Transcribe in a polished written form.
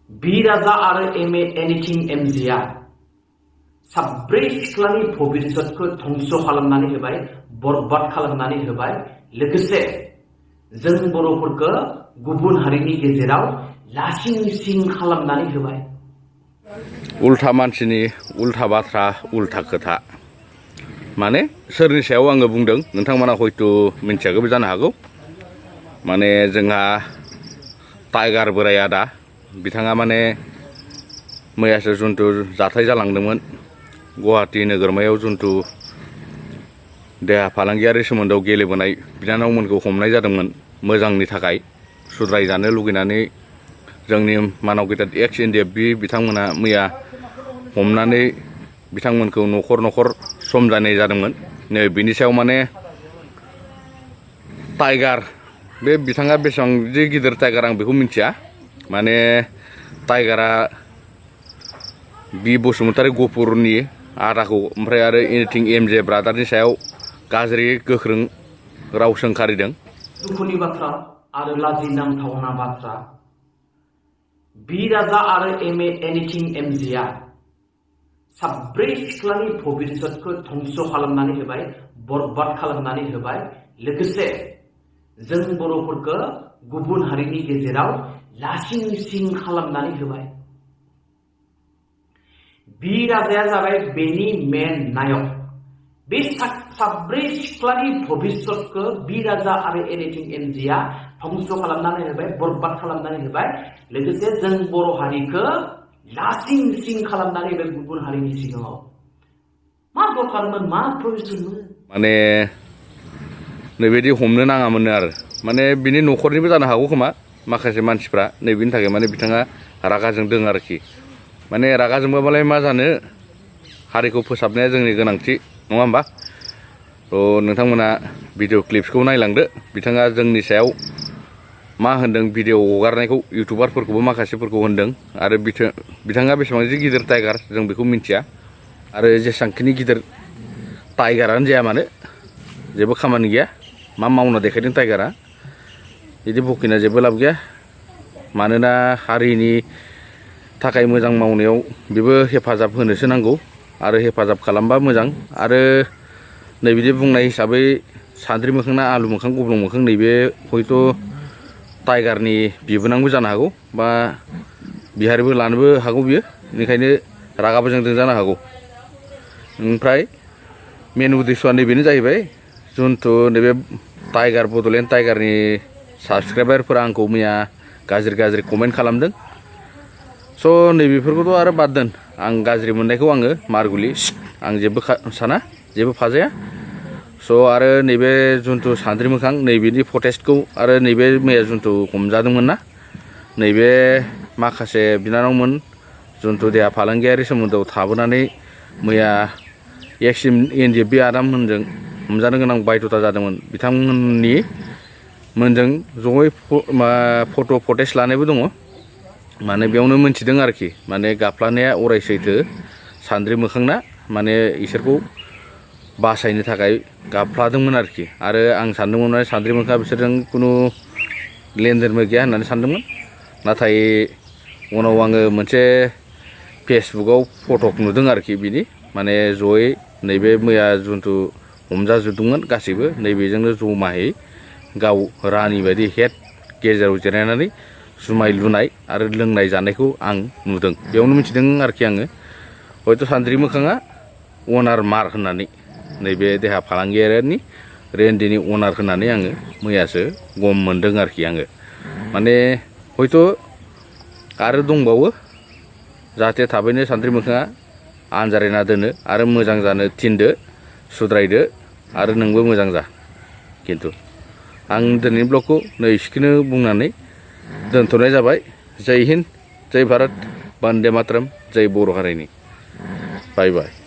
बि राजा आरो M A anything एमजिआ साब्रै सिख्लानि भबिष्यतखौ धंस खालामनानै होबाय, बरबाद खालामनानै होबाय। लोगोसे जों बर'फोरखौ गुबुन हारिनि गेजेराव लासिं सिं खालामनानै होबाय। उल्था मानसिनि उल्था बाथ्रा, उल्था खोथा। माने सोरनि सायाव आङो बुंदों नोंथांमोना हयथ' मिन्थियाखैबो जानो हागौ। माने जोंहा टाइगार बोराय आदा बिथाङा माने मैयासो जुन्थु जाथाय जालांदोंमोन गुवाहाटि नोगोरमायाव, जुन्थु देहा फालांगियारि सोमोन्दोआव गेलेबोनाय बिनानावमोनखौ हमनाय जादोंमोन मोजांनि थाखाय, सुद्रायजानो लुगैनानै जोंनि मानाव गेदेर एक्स NDFB बिथांमोना मैया हमनानै बिथांमोनखौ न'खर न'खर समजानाय जादोंमोन। नै बिनि सायाव माने टाइगार, बे बिथाङा बेसेबां जे गिदिर टाइगार आं बेखौ मिथिया। माने टाइगारा बि बसुमतारी गफुरनि आदाखौ ओमफ्राय आरो एनिथिं एमजे ब्रादारनि सायाव गाज्रि गोख्रों राव सोंखारिदों। दुखुनि बाथ्रा आरो लाजिनांथावना बाथ्रा, बि राजा आरो एम ए एनिथिं एमजिआ साब्रै सिख्लानि भबिष्यतखौ धंस खालामनानै होबाय, बरबाद खालामनानै होबाय। लोगोसे जों बर'फोरखौ गुबुन हारिनि गेजेराव लासिं सिं खालामनानै होबाय। बि राजाया जाबाय बेनि मेन नायक। बे साब्रै सिख्लानि भबिष्यतखौ बि राजा आरो एनिथिं एमजिआ धंस खालामनानै होबाय, बरबाद खालामनानै होबाय। लोगोसे जों बर' हारिखौ लासिं सिं खालामनानै होबाय गुबुन हारिनि सिगाङाव। मा दरकारमोन, मा प्रयजनमोन? माने नैबायदि हमनो नाङामोननो आरो। माने बिनि न'खरनिबो जानो हागौ खोमा माखासे मानसिफ्रा, नैबेनि थाखाय माने बिथाङा रागा जोंदों आरोखि। माने रागा जोंबालाय मा जानो, हारिखौ फोसाबनाया जोंनि गोनांथि नङा होमबा? थ' नोंथांमोना भिडिअ क्लिप्सखौ नायलांदो। बिथाङा जोंनि सायाव मा होनदों, भिडिअ हगारनायखौ इउटुबारफोरखौबो माखासेफोरखौ होनदों। आरो बिथाङा बेसेबां जि गिदिर टाइगार जों बेखौ मिथिया। आरो जेसेबांखिनि गिदिर टाइगारानो जाया मानो जेबो खामानि गैया। मा मावना देखायदों टाइगारा, बिदि बकिना जेबो लाब गैया। मानोना हारिनि थाखाय मोजां मावनायाव बेबो हेफाजाब होनोसो नांगौ, आरो हेफाजाब खालामबा मोजां। आरो नैबिदि बुंनाय हिसाबै सान्द्रि मोखां ना आलु मोखां गब्लं मोखां, नैबे हयथ' टाइगारनि बिबोनांबो जानो हागौ, बा बिहारिबो लानोबो हागौ बियो। बेनिखायनो रागाबो जोंदों जानो हागौ। ओमफ्राय मेन उद्देश्यआ नैबेनो जाहैबाय, जुन्थु नैबे टाइगार, बड'लेण्ड टाइगारनि साबसक्राइबारफोरा आंखौ मैया गाज्रि कमेन्ट खालामदों। स' नैबेफोरखौथ' आरो बाद दोन, आं गाज्रि मोननायखौ आङो मारगुलि आं जेबो साना, जेबो फाजाया। स' आरो नैबे जुन्थु सान्द्रि मोखां, नैबेनि फटेजखौ आरो नैबे मैया जुन्थु हमजादोंमोन ना, नैबे माखासे बिनानावमोन जुन्थु देहा फालांगियारि सोमोन्दोआव थाबोनानै मैया एक्स NDFB आदामोनजों हमजानो गोनां बायध'था जादोंमोन। बिथांमोननि मोनजों जयै फट' फटेज लानायबो दङ। माने बेयावनो मोनथिदों आरोखि, माने गाफ्लानाया अराय सैथो सान्द्रि मोखांना, माने इसोरखौ बासायनो थाखाय गाफ्लादोंमोन आरोखि। आरो आं सानदोंमोन माने सान्द्रि मोखाङा बिसोरजों खुनु लेनदेनबो गैया होननानै सानदोंमोन। नाथाय उनाव आङो मोनसे फेसबुकआव फटक नुदों आरोखि बिनि, माने जयै नैबे मैया जुन्थु हमजाजोबदोंमोन गासैबो, नैबेजोंनो जमायै गाव रानि बायदि हेड गेजेराव जिरायनानै जुमाय लुनाय आरो लोंनाय जानायखौ आं नुदों। बेयावनो मिथिदों आरोखि आङो, हयथ' सान्द्रि मोखाङा अनार मार होननानै, नैबे देहा फालांगियारिनि रेन्डिनि अनार होननानै आङो मैयासो गम मोनदों आरोखि आङो। माने हयथ' आरो दंबावो, जाहाथे थाबैनो सान्द्रि मोखाङा आनजारायना दोनो आरो मोजां जानो थिनदो, सुद्रायदो आरो नोंबो मोजां जा। खिन्थु आं दिनैनि ब्लगखौ एसेखौनो बुंनानै दोनथ'नाय जाबाय। जय हिन्द, जय भारत, बन्दे मातरम, जय बर' हारिनि। बाय बाय।